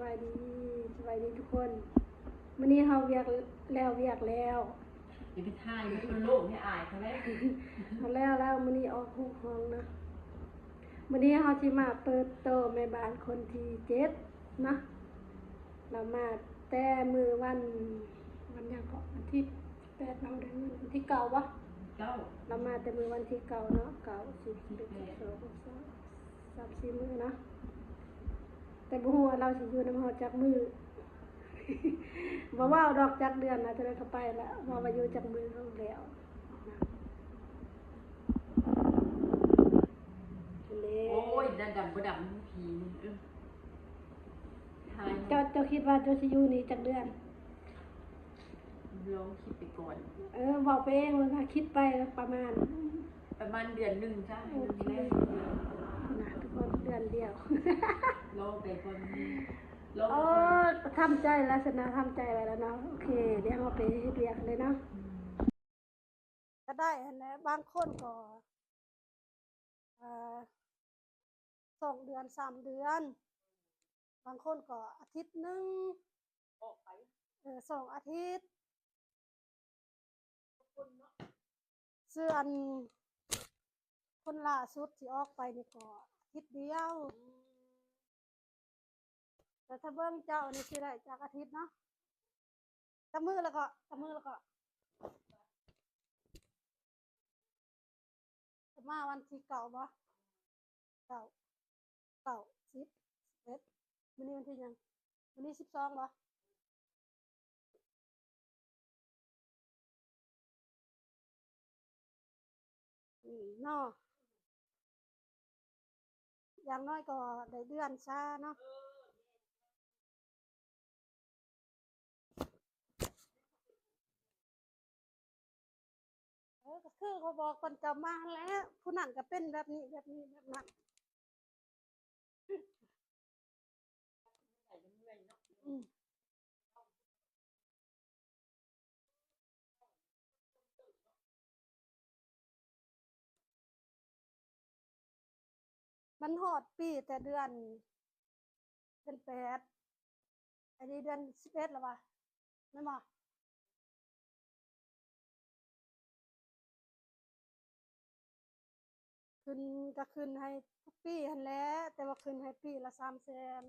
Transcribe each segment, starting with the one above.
ສະບາຍດີ ສະບາຍດີທຸກຄົນ. ມື້ນີ້ເຮົາວຽກແລ້ວ ວຽກແລ້ວ ຢ່າໄປຖ່າຍໃຫ້ຄົນໂລກໃຫ້ອາຍເຂົາແຫຼະ. ເຮົາແລ້ວແລ້ວ ມື້ນີ້ອອກຫົກຫ້ອງເນາະ. ມື້ນີ້ເຮົາຊິມາເປີດໂຕແມ່ບ້ານຄົນທີເຈັດເນາະ. ລາວມາແຕ່ມື້ວັນ ວັນຫຍັງເກາະ ວັນທີແປດເນາະ ໄດ້ມື້ ວັນທີເກົ້າບໍ? ເກົ້າ ລາວມາແຕ່ມື້ວັນທີເກົ້າເນາະ ເກົ້າ ສິບ ສິບເອັດ ສິບສອງ ສິບສາມ ສາມສີ່ມື້ເນາະ. ແຕ່ບໍ່ຮູ້ວ່າລາວຊິຢູ່ນຳເຮົາຈັກມື້ ບໍ່ເວົ້າດອກຈັກເດືອນນະ ຈະໄດ້ເຂົ້າໄປລະ ເວົ້າວ່າຢູ່ຈັກມື້ເຮົາແລ້ວນະ. ໂອ້ຍ ດຳ ດຳບໍ່ດຳ ຜີ ເອີ ເຈົ້າ ເຈົ້າຄິດວ່າເຈົ້າຊິຢູ່ນີ້ຈັກເດືອນ? ລອງຄິດໄປກ່ອນ. ເອີ ເວົ້າໄປເອງ ວ່າຄິດໄປປະມານ ປະມານເດືອນໜຶ່ງຊະ. ໂອເຄ ນະ ທຸກຄົນ ເດືອນດຽວ ລໍໄປກ່ອນ ລໍໄປກ່ອນ. ໂອ້ ທຳໃຈແລ້ວຊັ້ນນະ ທຳໃຈໄວ້ແລ້ວເນາະ. ໂອເຄ ດຽວເຮົາໄປເຮັດວຽກເລີຍເນາະ. ອືມ ກໍໄດ້ຫັ້ນແຫຼະ ບາງຄົນກໍ ເອີ ສອງເດືອນ ສາມເດືອນ ບາງຄົນກໍອາທິດໜຶ່ງ ອອກໄປ ເອີ ສອງອາທິດ. ເຊື່ອ ອັນຄົນລ່າສຸດທີ່ອອກໄປນີ້ກໍອາທິດດຽວ. ອືມ ແຕ່ຖ້າເບິ່ງເຈົ້ານີ້ຊິໄດ້ຈັກອາທິດເນາະ? ຈັກມື້ແລ້ວເກາະ? ຈັກມື້ແລ້ວເກາະ? ມາວັນທີເກົ້າບໍ? ເກົ້າ ເກົ້າ ສິບ ສິບເອັດ ມື້ນີ້ວັນທີຫຍັງ? ມື້ນີ້ສິບສອງບໍ? ອືມ ເນາະ ຢ່າງໜ້ອຍກໍໄດ້ເດືອນຊາເນາະ. ເອີ ກໍຄືຂ້ອຍບອກກ່ອນເຈົ້າມາຫັ້ນແຫຼະ ຜູ້ນັ້ນກໍເປັນແບບນີ້ ແບບນີ້ ແບບນັ້ນ. ອືມ ມັນຮອດປີແຕ່ເດືອນ ເດືອນແປດ ອັນນີ້ເດືອນສິບເອັດແລ້ວຫວາ ແມ່ນບໍ່? ຂຶ້ນ ກໍຂຶ້ນໃຫ້ທຸກປີຫັ້ນແຫຼະ ແຕ່ວ່າຂຶ້ນໃຫ້ປີລະສາມແສນ.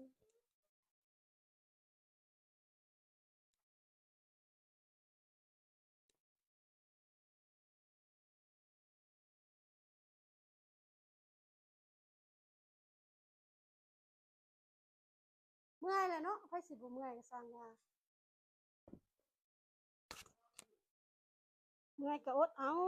ເມື່ອຍແຫຼະເນາະ ໃຜຊິບໍ່ເມື່ອຍກໍຊ່າງວ່າ ເມື່ອຍກໍອົດເອົາ.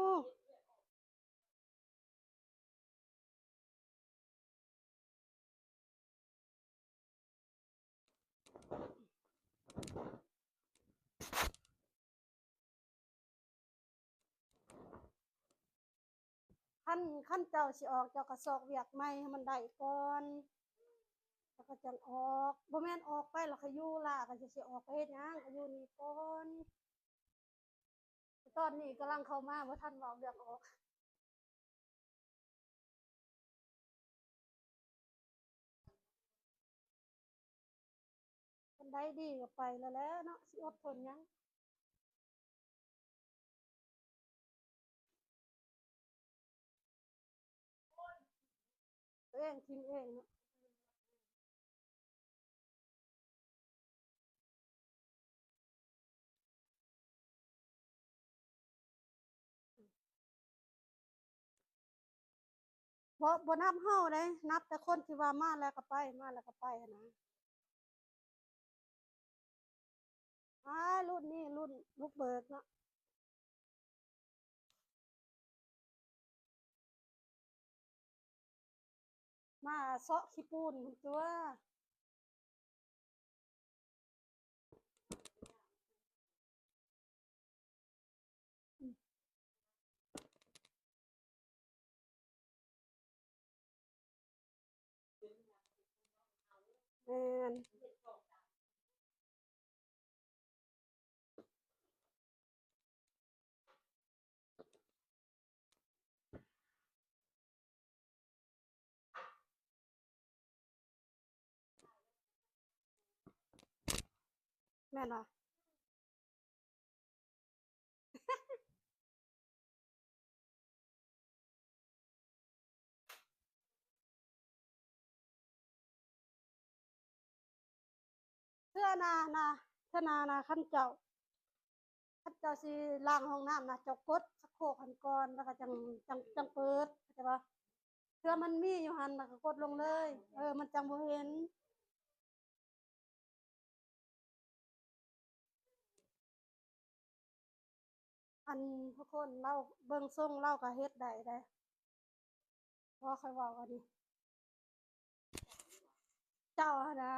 ຄັນ ຄັນເຈົ້າຊິອອກ ເຈົ້າກໍຊອກວຽກໃໝ່ໃຫ້ມັນໄດ້ກ່ອນ ແລ້ວກໍຈັ່ງອອກ. ບໍ່ແມ່ນອອກໄປແລ້ວຄ່ອຍຢູ່ລະ ກໍຈະຊິອອກໄປເຮັດຫຍັງ ກໍຢູ່ນີ້ກ່ອນ. ຕອນນີ້ກຳລັງເຂົ້າມາ ບໍ່ທັນເວົ້າເລື່ອງອອກ. ຄັນໄດ້ດີກໍໄປແລ້ວແຫຼະເນາະ ຊິອົດທົນຫຍັງ. ຕົວເອງຖິ້ມເອງເນາະ. ບໍ່ ບໍ່ນັບເຮົາເດ້ ນັບແຕ່ຄົນທີ່ວ່າມາແລ້ວກໍໄປ ມາແລ້ວກໍໄປຫັ້ນນະ. ອ້າ ລຸ້ນນີ້ລຸ້ນບຸກເບີກເນາະ. ມາເຊາະຂີ້ປູນພຸ້ນຕົວະ. ແມ່ນ. ແ ແມ່ນບໍ່? ເທື່ອໜ້ານະ ເທື່ອໜ້ານະ ຄັນເຈົ້າ ຄັນເຈົ້າຊິລ້າງຫ້ອງນ້ຳນະ ເຈົ້າກົດຊັກໂຄກຫັ້ນກ່ອນ ແລ້ວກໍຈັ່ງ ຈັ່ງ ຈັ່ງເປີດ ເຂົ້າໃຈບໍ່? ເທື່ອມັນມີຢູ່ຫັ້ນ ແລ້ວກໍກົດລົງເລີຍ ເອີ ມັນຈັ່ງບໍ່ເຫັນ. ອັນ ທຸກຄົນ ລາວເບິ່ງຊົງລາວກໍເຮັດໄດ້ເດ້ ເພາະວ່າຂ້ອຍເວົ້າອັນນີ້ ເຈົ້າຫັ້ນນະ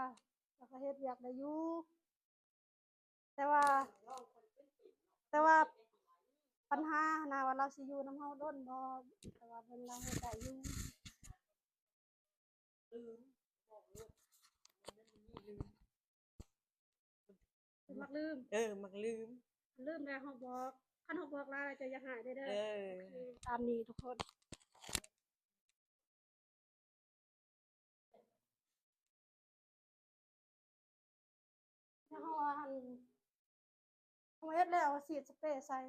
ລາວກໍເຮັດວຽກໄດ້ຢູ່ ແຕ່ວ່າ ແຕ່ວ່າບັນຫາຫັ້ນນະວ່າລາວຊິຢູ່ນຳເຮົາດົນບໍ່ ແຕ່ວ່າເບິ່ງລາວເຮັດໄດ້ຢູ່. ລືມ ບອກໂລດ ມັນມີລືມ ມັກລືມ ເອີ ມັກລືມ ລືມແລ້ວເຮົາບອກ ຄັນເຮົາບອກຫຼາຍແລ້ວເຈົ້າຢ່າຮ້າຍເດີ ເອີ ໂອເຄ ຕາມນີ້ທຸກຄົນ. ເຮົາອັນ ເຮົາເຮັດແລ້ວ ເຮົາສີດສະເປໃສ່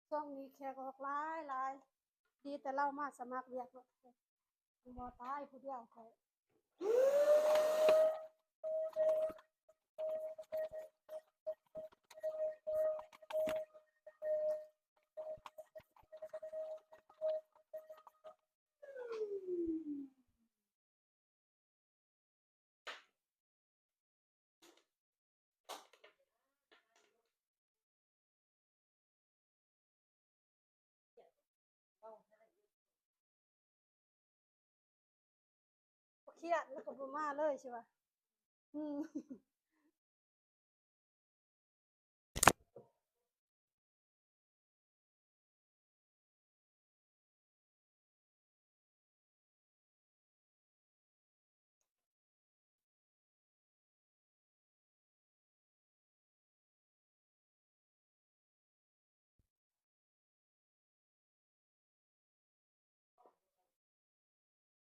ຊ່ວງນີ້ແຂກອອກຫຼາຍໆ ດີແຕ່ລາວມາສະໝັກວຽກເນາະ ບໍ່ຕາຍຜູ້ດຽວຂ້ອຍ. ບໍ່ຄຽດ ລາວກໍບໍ່ມາເລີຍຊິວ່າ ອືມ.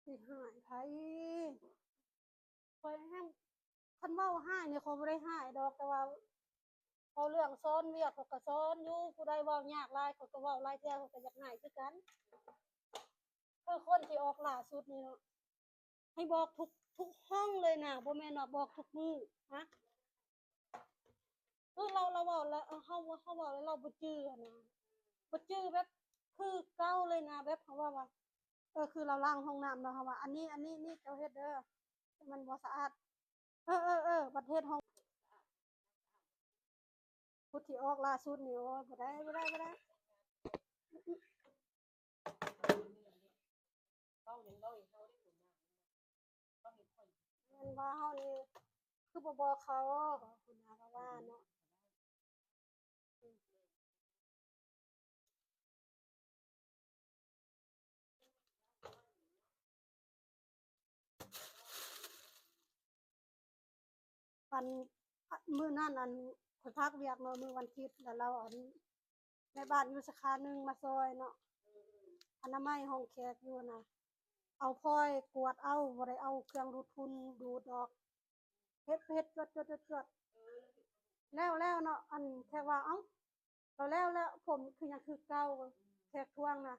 ຊິຮ້າຍໃຜ? ຂ້ອຍຫັ້ນ ຄັນເວົ້າຮ້າຍນີ້ ຂ້ອຍບໍ່ໄດ້ຮ້າຍດອກ ແຕ່ວ່າເວົ້າເລື່ອງສອນວຽກ ຂ້ອຍກໍສອນຢູ່ ຜູ້ໃດເວົ້າຍາກຫຼາຍ ຂ້ອຍກໍເວົ້າຫຼາຍເທື່ອ ຂ້ອຍກໍຢາກຮ້າຍຄືກັນ. ຄືຄົນທີ່ອອກຫຼ້າສຸດນີ້ເນາະ ໃຫ້ບອກທຸກ ທຸກຫ້ອງເລີຍນະ ບໍ່ແມ່ນວ່າບອກທຸກມື້ນະ. ຄືລາວ ລາວເວົ້າແລ້ວ ເຮົາ ເຮົາເວົ້າແລ້ວລາວບໍ່ຈື່ຫັ້ນນະ ບໍ່ຈື່ແບບຄືເກົ່າເລີຍນະ ແບບເຮົາເວົ້າວ່າ ເອີ ຄືລາວລ້າງຫ້ອງນ້ຳເນາະ ເຮົາວ່າ ອັນນີ້ ອັນນີ້ ນີ້ເຈົ້າເຮັດເດີ ມັນບໍ່ສະອາດ ເອີ ເອີ ເອີ ບັດເຮັດຫ້ອງ ຜູ້ທີ່ອອກຫຼ້າສຸດນີ້ ໂອ້ຍ ບໍ່ໄດ້ ບໍ່ໄດ້ ບໍ່ໄດ້. ແມ່ນວ່າເຮົານີ້ຄືບໍ່ບອກເຂົາ ຫົວໜ້າກໍວ່າເນາະ. ອັນ ມື້ນັ້ນ ອັນ ຂ້ອຍພັກວຽກເນາະ ມື້ວັນທິດ ແລ້ວລາວ ອັນ ແມ່ບ້ານຢູ່ສາຂາໜຶ່ງມາຊ່ອຍເນາະ ອະນາໄມຫ້ອງແຂກຢູ່ນະ ເອົາຟອຍກວດເອົາ ບໍ່ໄດ້ເອົາເຄື່ອງດູດຝຸ່ນດູດດອກ ເຮັດ ເຮັດ ຈວດ ຈວດ ຈວດ ຈວດ ແລ້ວ ແລ້ວເນາະ ອັນແຂກວ່າ ເອົ້າ ລາວແລ້ວແລ້ວ ຜົມຄືຍັງຄືເກົ່າ ແຂກທວງນະ.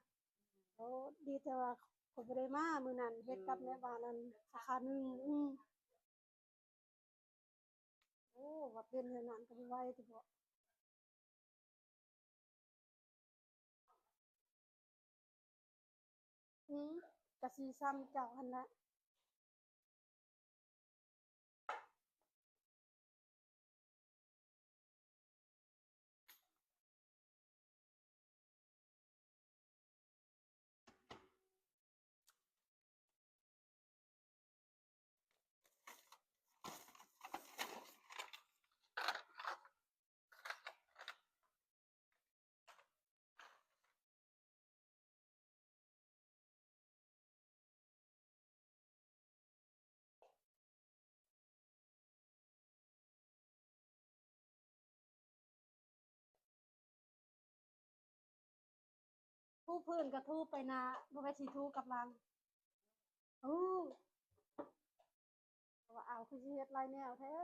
ໂອ້ ດີແຕ່ວ່າຂ້ອຍບໍ່ໄດ້ມາມື້ນັ້ນ ເຮັດກັບແມ່ບ້ານອັນສາຂາໜຶ່ງ ອືມ. ໂອ້ ວ່າເປັນແນວນັ້ນກໍບໍ່ໄຫວຕິເບາະ. ອືມ ກະຊິຊ່ຳເຈົ້າຫັ້ນລະ. ຖືພື້ນກໍຖືໄປໜ້າ ບໍ່ແມ່ນຊິຖືກັບຫຼັງ. ໂອ້ ວ່າ ອ້າວ ຄືຊິເຮັດຫຼາຍແນວແທ້.